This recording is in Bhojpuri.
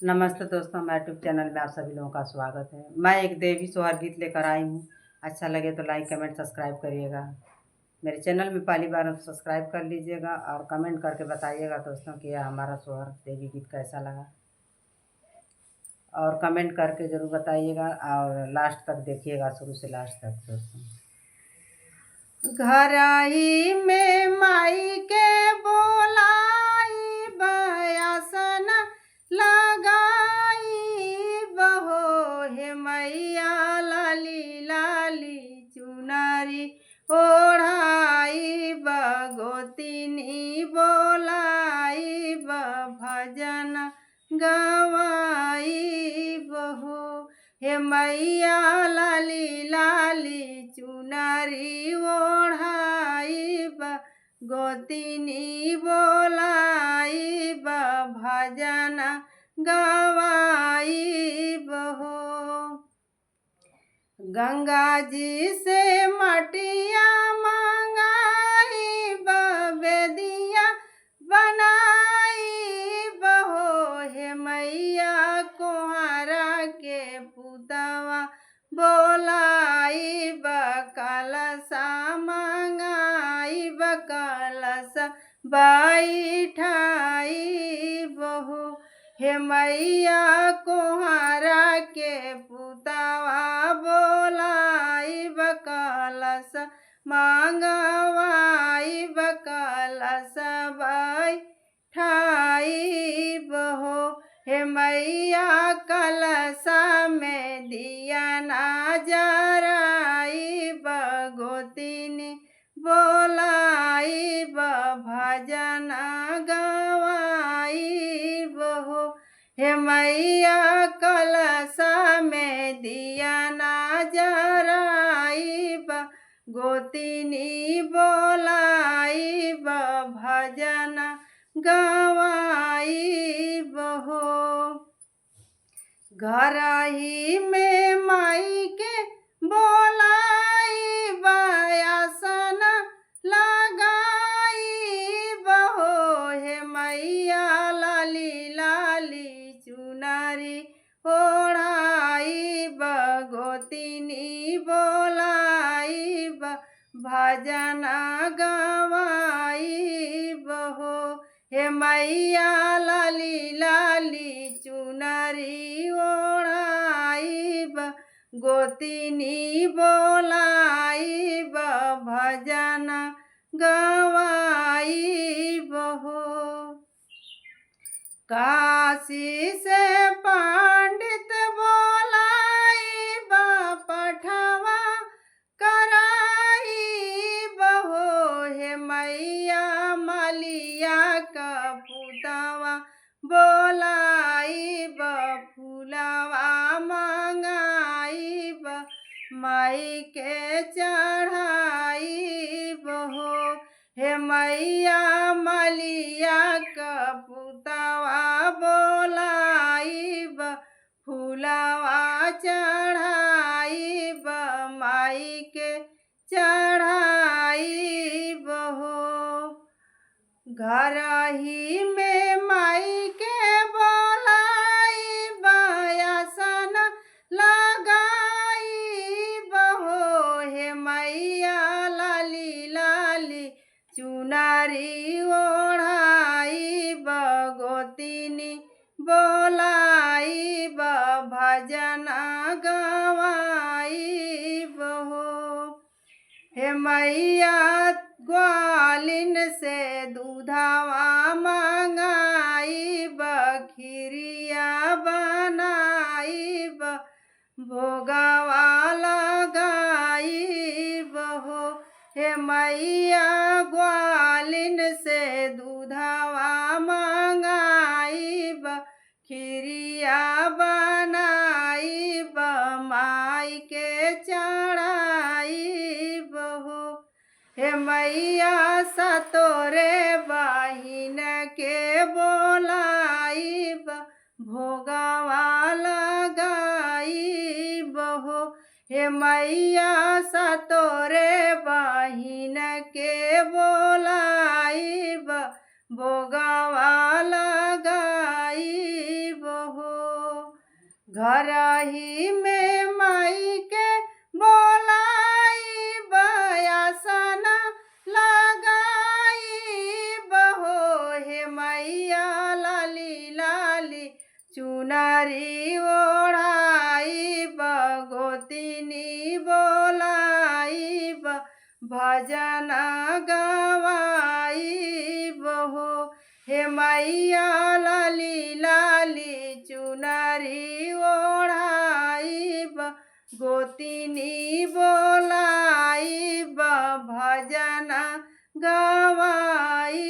नमस्ते दोस्तों, मेरे यूट्यूब चैनल में आप सभी लोगों का स्वागत है। मैं एक देवी सोहर गीत लेकर आई हूँ। अच्छा लगे तो लाइक कमेंट सब्सक्राइब करिएगा। मेरे चैनल में पहली बार हो तो सब्सक्राइब कर लीजिएगा और कमेंट करके बताइएगा दोस्तों कि यह हमारा सोहर देवी गीत कैसा लगा, और कमेंट करके ज़रूर बताइएगा और लास्ट तक देखिएगा, शुरू से लास्ट तक दोस्तों। घर ही में माई के बोलाई बयासन लगाई बहो, हे मैया लाली लाली चुनरी ओढ़ाई बगोतिनी बोलाई ब भजन गवाई बहो, हे मैया लाली लाली चुनरी ओढ़ाई ब गोतिनी बोलाई ब भजन गवाई बहो। गंगा जी से मटिया मंगाई बेदिया बनाई बहो, हे मैया कुहारा के पुतवा बोलाई बकलसा मंगाई बकलस बैठाई बहो, हे मैया कुहारा के पुतवा बोलाई बकलस मांगवाई बकलस बैठाई बहो, हे मैया कलसा में दिया ना जराई बगोतिनी बोलाई ब भजन गवाई बहो, हे मैया कलसा में दिया ना जराई ब गोतिनी बोलाई ब भजन गवाई बहो। घर ही में माई के बोलाई बयासन लगाई बहो, हे मैया लाली लाली चुनरी ओढ़ाई बगोतिनी बोलाई ब भजन गवाई बहो, हे मैया लाली लाली चुनरी ओढ़ाई ब गोतिनी बोलाई ब भजन गवाई बहो। काशी से पंडित बोलाई ब पठवा कराई बहो, हे मैया मलिया का पुतवा बोलाई ब फूलवा मंगाई ब माई के चढ़ाई बहो, हे मैया मलिया का पुतवा बोलाई ब फूलवा चढ़ाई ब माई के चढ़ाई बहो। घर ही में माई के बोलाई बयासन लगाई बहो, हे मैया लाली लाली चुनरी ओढ़ाई बगोतिनी बोलाई ब भजन गवाई बहो, हे मैया ग्वालिन से दूधवा मंगाई बखिरिया बनाई ब भोगवा लगाई बहो, हे मैया ग्वालिन से दूधवा मंगाई बखिरिया बनाई ब माई के चढ़ाई बहो, हे मैया सतोरे बहिन के बोलाई ब भोगवा लगाई बहो, हे मैया सतोरे बहिन के बोलाई ब भोगवा लगाई बहो। घर ही में माई के बोलाई बयासना लगाई बहो। हे मैया लाली लाली चुनरी ओढ़ाई बगोतिनी बोलाई भजन गवाई बहो। हे मैया लाली लाली चुनरी ओढ़ाई गोतिनी बोलाई भजन गवाई।